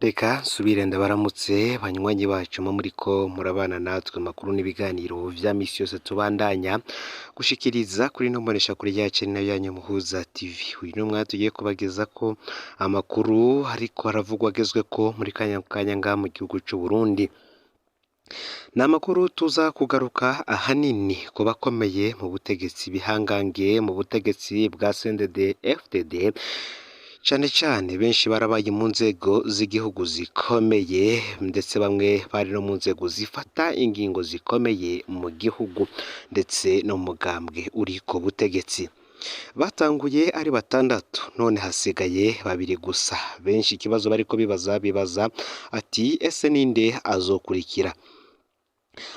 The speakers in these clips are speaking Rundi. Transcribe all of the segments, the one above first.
Reka nsubire ndabaramutse banywanyi bacu muba muriko murabana natwe makuru n'ibiganiro vya misi yose tubandanya gushikiriza kuri ino mboneshakure yacu ari nayo yanyu Muhuza TV. Uyu ni umwanya tugiye kubagezako amakuru ariko aravugwa agezweko muri kanya kanya ngaha mu gihugu c'Uburundi. Ni amakuru tuza kugaruka ahanini ku bakomeye mu butegetsi bihangange mu butegetsi bwa CNDD FDD, cane cane benshi barabaye mu nzego z'igihugu zikomeye, ndetse bamwe bari no mu nzego zifata ingingo zikomeye mu gihugu ndetse no mu mugambwe uri ku butegetsi. Batanguye ari batandatu none hasigaye babiri gusa. Benshi ikibazo bariko bibaza bibaza ati ese ninde azokurikira?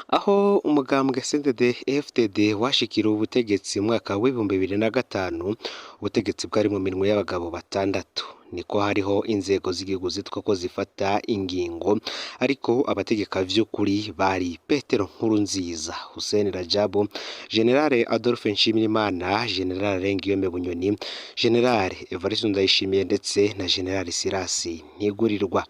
Aho umugambwe CNDD FDD washikira ubutegetsi mu mwaka w'2005, ubutegetsi bwari mu minwe y'abagabo batandatu. Niko hariho inzego z'igihugu zitwa ko zifata ingingo, ariko abategeka vy'ukuri bari Petero Nkurunziza, Hussein Rajabu, General Adolphe Nshimirimana, General Guillaume Bunyoni, General Evariste Ndayishimiye ndetse na General Sirasi Ntigurirwa.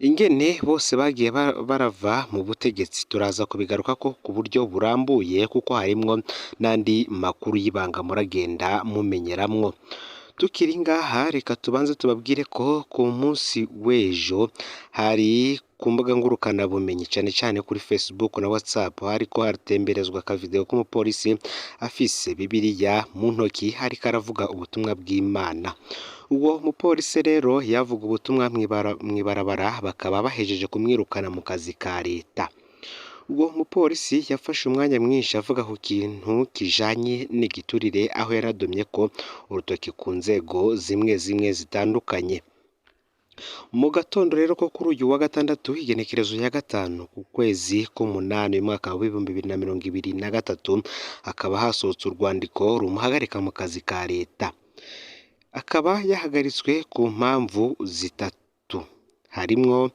Ingene bose bagiye barava mu butegetsi turaza kubigarukako ku buryo burambuye, kuko harimwo n'andi makuru y'ibanga muragenda mumenyeramwo. Tukiri ngaha reka tubanze tubabwire ko ku munsi w'ejo hari ku mbuga ngurukanabumenyi cane cane kuri Facebook na WhatsApp hariko haratemberezwa akavideo k'umupolisi afise Bibiliya mu ntoki ariko aravuga ubutumwa bw'Imana. Uwo mupolisi rero yavuga ubutumwa mw'ibarabara bakaba bahejeje kumwirukana mu kazi ka leta. Uwo mupolisi yafashe umwanya mwinshi avuga ku kintu kijanye n'igiturire, aho yaradomyeko urutoki ku nzego zimwe zimwe zitandukanye. Mu gatondo rero ko kuri uyu wa gatandatu igenekerezo ya 5 ku kwezi k'umunani uyu mwaka w'2023, hakaba hasohotse urwandiko rumuhagarika mu kazi ka leta. Akaba yahagaritswe ku mpamvu zitatu, harimwo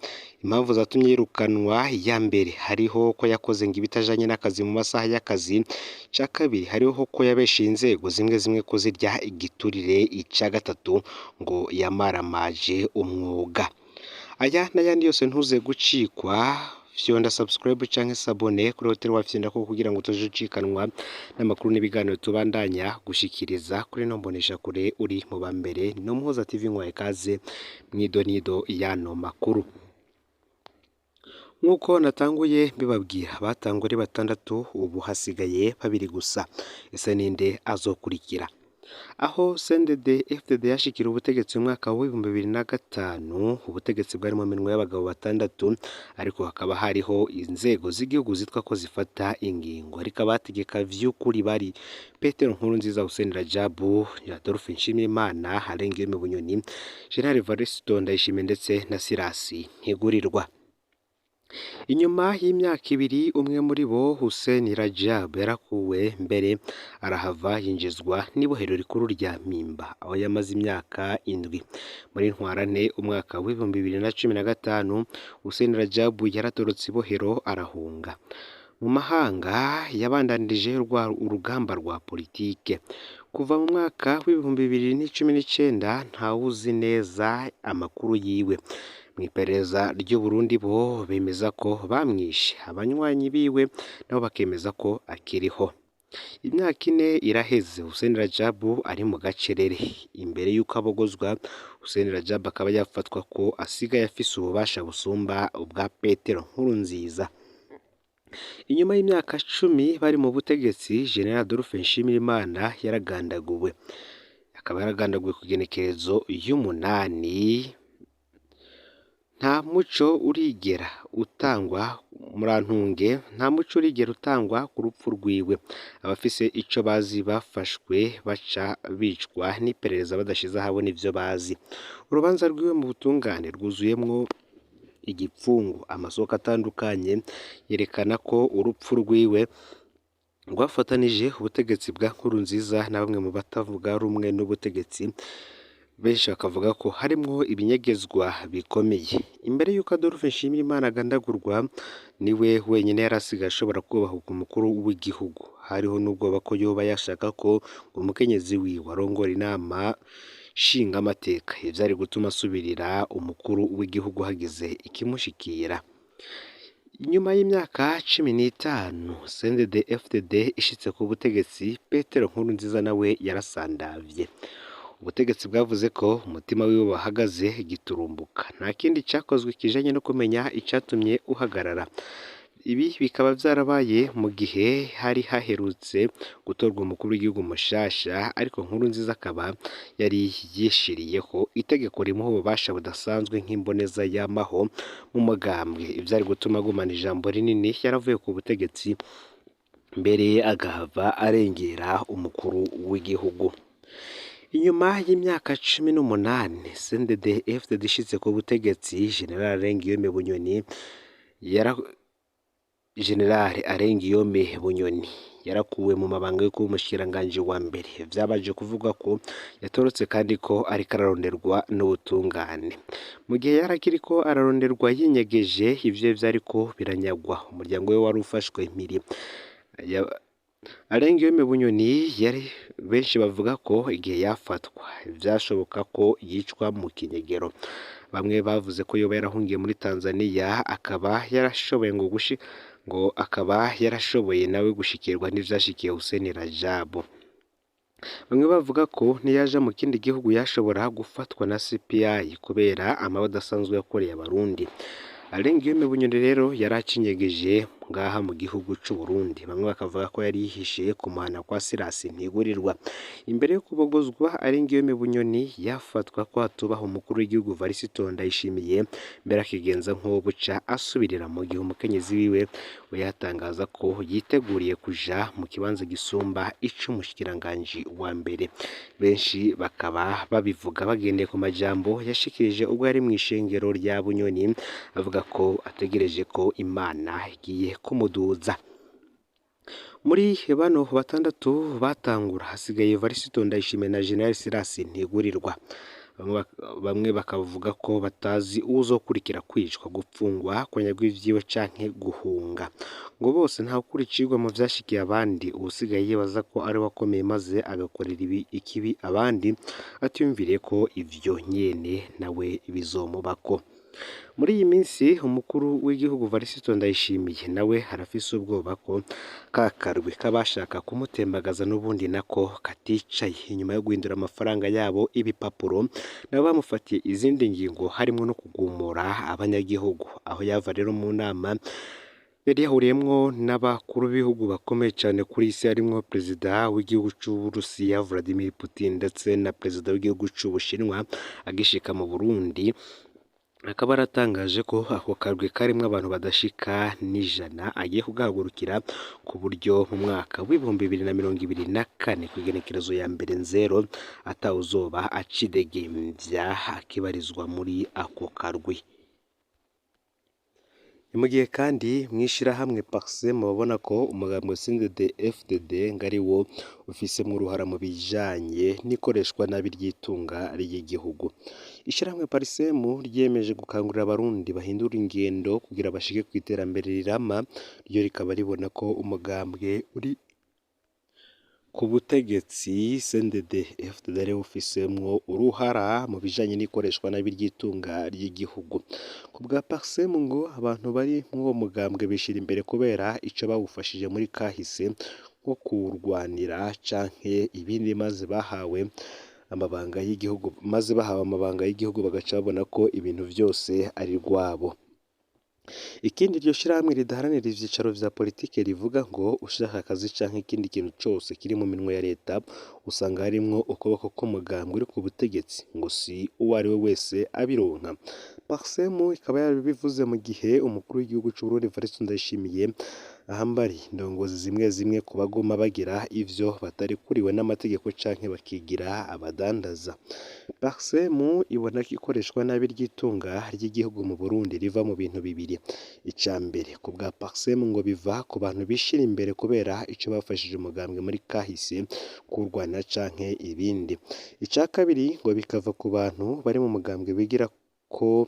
impamvu zatumye yirukanwa. Iya mbere hariho ko yakoze ngo ibitajanye n'akazi mu masaha y'akazi, ica kabiri hariho ko yabesheye inzego zimwe zimwe ko zirya igiturire, ica gatatu ngo yamaramaje umwuga. Aya n'ayandi yose ntuze gucikwa, fyonda subscribe canke s'abonner kuri Hotel Wafyondako kugira ngo utaje ucikanwa n'amakuru n'ibiganiro tubandanya gushikiriza kuri ino mboneshakure. Uri mu ba mbere no Muhuza TV, nkwaye ikaze mw'idonido y'ano makuru. Nk'uko natanguye mbibabwira, batanguye ari batandatu ubu hasigaye babiri gusa. Ese ninde azokurikira? Aho CNDD FDD yashikira ubutegetsi mu mwaka w'2005, ubutegetsi bwari mu minwe y'abagabo batandatu, ariko hakaba hariho inzego z'igihugu zitwa ko zifata ingingo, ariko abategeka vy'ukuri bari Petero Nkurunziza, Hussein Rajabu, Adolphe Nshimirimana, Alain Guillaume Bunyoni, General Evariste Ndayishimiye ndetse na Sirasi Ntigurirwa. Inyuma y'imyaka ibiri umwe muri bo Hussein Rajab yarakuwe mbere arahava yinjizwa n'ibohero rikuru rya Mpimba aho yamaze imyaka 7. Muri ntwarante umwaka w'2015 Hussein Rajab yaratorotse ibohero arahunga. Mu mahanga yabandanirije urugamba rwa politike. Kuva mu mwaka w'2019 ntawuzi neza amakuru yiwe. Mw'iperereza ry'Uburundi bo bemeza ko bamwishe, abanywanyi biwe nabo bakemeza ko akiriho. Imyaka 4 iraheze Hussein Rajab ari mu gacerere. Imbere y'uko abogozwa, Hussein Rajab akaba yafatwa ko asigaye afise ububasha busumba ubwa Petero Nkurunziza. Inyuma y'imyaka 10 bari mu butegetsi, General Adolphe Nshimirimana yaragandaguwe. Akaba yaragandaguwe ku igenekerezo y'umunani. Nta muco urigera utangwa murantunge, nta muco urigera utangwa ku rupfu rwiwe. Abafise ico bazi bafashwe baca bicwa n'iperereza badashize ahabona ivyo bazi. Urubanza rwiwe mu butungane rwuzuyemwo igipfungu. Amasoko atandukanye yerekana ko urupfu rwiwe rwafatanije ubutegetsi bwa Nkurunziza na bamwe mu batavuga rumwe n'ubutegetsi, benshi bakavuga ko harimwo ibinyegezwa bikomeye. Imbere y'uko Adolphe Nshimirimana agandagurwa, niwe wenyine yari asigaye ashobora kubahuka umukuru w'igihugu. Hariho n'ubwoba ko yoba yashaka ko umukenyezi wiwe arongora inama nshingamateka, ivyari gutuma asubirira umukuru w'igihugu hagize ikimushikira. Inyuma y'imyaka 15 CNDD-FDD ishitse ku butegetsi, Petero Nkurunziza nawe yarasandavye. Ubutegetsi bwavuze ko umutima wiwe wahagaze giturumbuka, nta kindi cakozwe kijanye no kumenya icatumye uhagarara. Ibi bikaba vyarabaye mu gihe hari haherutse gutorwa umukuru w'igihugu mushasha, ariko Nkurunziza akaba yari yishiriyeho itegeko rimuha ububasha budasanzwe nk'imboneza yamaho mu mugambwe, ivyari gutuma agumana ijambo rinini yaravuye ku butegetsi mbere agahava arengera umukuru w'igihugu. Inyuma y'imyaka 18 CNDD-FDD ishitse ku butegetsi, General Arengiyome Bunyoni yarakuwe mu mabanga yo kuba umushikiranganji wa mbere. Vyabanje kuvugwa ko yatorotse kandi ko ariko araronderwa n'ubutungane. Mu gihe yari akiriko araronderwa yinyegeje, ivyo vyariko biranyagwa, umuryango we wari ufashwe mpiri. Arengiyome Bunyoni yari benshi bavuga ko igihe yafatwa vyashoboka ko yicwa mu kinyegero. Bamwe bavuze ko yoba yarahungiye muri Tanzania akaba yarashoboye ngo gushi ngo akaba yarashoboye nawe gushikirwa n'ivyashikiye Hussein Rajab. Bamwe bavuga ko niyaja mu kindi gihugu yashobora gufatwa na CPI kubera amabi adasanzwe yakoreye Abarundi. Arengiyome Bunyoni rero yari acinyegeje ngaha mu gihugu c'u Burundi, bamwe bakavuga ko yari yihishe ku muhana kwa Sirasi Ntigurirwa. Imbere yo kubogozwa, Arengiyome Bunyoni yafatwa ko atubaha umukuru w'igihugu Varisito Ndayishimiye, mbere akigenza nk'uwo buca asubirira, mu gihe umukenyezi wiwe we yatangaza ko yiteguriye kuja mu kibanza gisumba ic'umushikiranganji wa mbere. Benshi bakaba babivuga bagendeye ku majambo yashikirije ubwo yari mw'ishengero rya Bunyoni, avuga ko ategereje ko Imana igiye kumuduza. Muri bano batandatu batangura hasigaye Varisito Ndayishimiye na General Sirasi Ntigurirwa. Bamwe bakavuga ko batazi uwuzokurikira kwicwa, gupfungwa, kunyagwa ivyiwe canke guhunga. Ngo bose nta gukurikirwa mu vyashikiye abandi, uwusigaye yibaza ko ari we akomeye maze agakorera ikibi abandi atiyumviriye ko ivyo nyene nawe bizomubako. Muri iyi minsi umukuru w'igihugu Varisito Ndayishimiye nawe arafise ubwoba ko ka karwi k'abashaka kumutembagaza n'ubundi nako katicaye inyuma yo guhindura amafaranga yabo ibipapuro, nabo bamufatiye izindi ngingo harimwo no kugumura abanyagihugu. Aho yava rero mu nama yari yahuriyemwo n'abakuru b'ibihugu bakomeye cane kuri isi, harimwo perezida w'igihugu c'Uburusiya Vladimir Putin ndetse na perezida w'igihugu c'Ubushinwa, agishika mu Burundi akaba yaratangaje ko ako karwi karimwo abantu badashika n'ijana agiye kugahagurukira, ku buryo mu mwaka w'2024 kw'igenekerezo ya mbere nzero atawuzoba acidegemvya akibarizwa muri ako karwi. Ni mu gihe kandi mw'ishirahamwe Parsem babona ko umugambwe CNDD-FDD ngo ari wo ufisemwo uruhara mu bijanye n'ikoreshwa nabi ry'itunga ry'igihugu. Ishirahamwe Parsem ryiyemeje gukangurira Abarundi bahindura ingendo kugira bashike kw'iterambere rirama, ryo rikaba ribona ko umugambwe uri ku butegetsi CNDD-FDD ariwo ufisemwo uruhara mu bijanye n'ikoreshwa nabi ry'itunga ry'igihugu. Ku bwa Parsem ngo abantu bari mw'uwo mugambwe bishira imbere kubera ico bawufashije muri kahise nko kuwurwanira canke ibindi, maze bahawe amabanga y'igihugu maze bahawe amabanga y'igihugu bagaca babona ko ibintu vyose ari rwabo. Ikindi iryo shirahamwe ridaharanira ivyicaro vya politike rivuga ngo ushaka akazi canke ikindi kintu cose kiri mu minwe ya leta usanga harimwo ukuboko k'umugambwe uri ku butegetsi, ngo si uwo ari we wese abironka. Parsem ikaba yarabivuze mu gihe umukuru w'igihugu c'Uburundi Evariste Ndayishimiye ahambariye indongozi zimwe zimwe ku baguma bagira ivyo batarekuriwe n'amategeko canke bakigira abadandaza. Parsem ibona ko ikoreshwa nabi ry'itunga ry'igihugu mu Burundi riva mu bintu bibiri. Ica mbere ku bwa Parsem ngo biva ku bantu bishira imbere kubera ico bafashije umugambwe muri kahise kuwurwanira canke ibindi. Ica kabiri ngo bikava ku bantu bari mu mugambwe bigira ko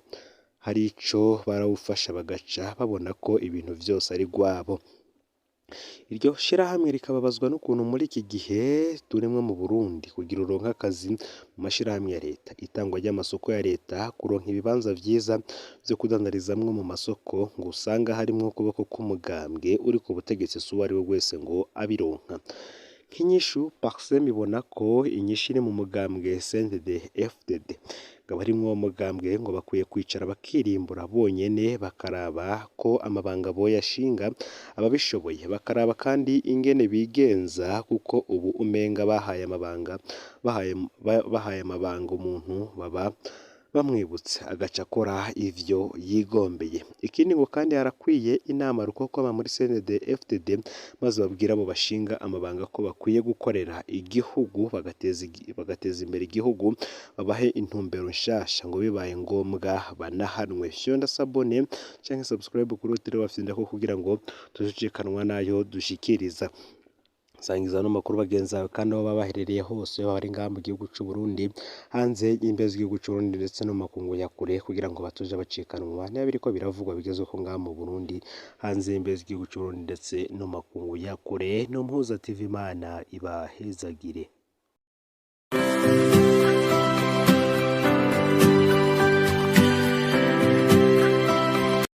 hari ico barawufasha bagaca babona ko ibintu vyose ari rwabo. Iryo shirahamwe rikababazwa n'ukuntu muri iki gihe turimwo mu Burundi kugira uronke akazi mu mashirahamwe ya leta, itangwa ry'amasoko ya leta, kuronka ibibanza vyiza vyo kudandarizamwo mu masoko, ngo usanga harimwo ukuboko k'umugambwe uri ku butegetsi si uwariwe wese ngo abironka. Nk'inyishu Parsem ibona ko inyishu iri mu mugambwe CNDD FDD, ngo abarimwo uwo mugambwe ngo bakwiye kwicara bakirimbura bonyene bakaraba ko amabanga boyashinga ababishoboye, bakaraba kandi ingene bigenza kuko ubu umenga bahaye amabanga bahaye amabanga umuntu baba bamwibutse agaca akora ivyo yigombeye. Ikindi ngo kandi harakwiye inama rukokoma muri CNDD FDD maze babwire abo bashinga amabanga ko bakwiye gukorera igihugu bagateza imbere igihugu, babahe intumbero nshasha ngo bibaye ngombwa banahanwe. Fyonda sabone canke subscribe kuri utire wafyondako kugira ngo tujucikanwa nayo dushikiriza. Sangiza ano makuru bagenzi bawe kandi aho baba baherereye hose, baba bari ngaha mu gihugu c'u Burundi, hanze y'imbibe z'igihugu c'u Burundi ndetse no mu makungu ya kure kugira ngo batoje bacikanwa niba biriko biravugwa bigezweho ngaha mu Burundi, hanze y'imbibe z'igihugu c'u Burundi ndetse no mu makungu ya kure. No Mpuza TV, Imana ibahezagire.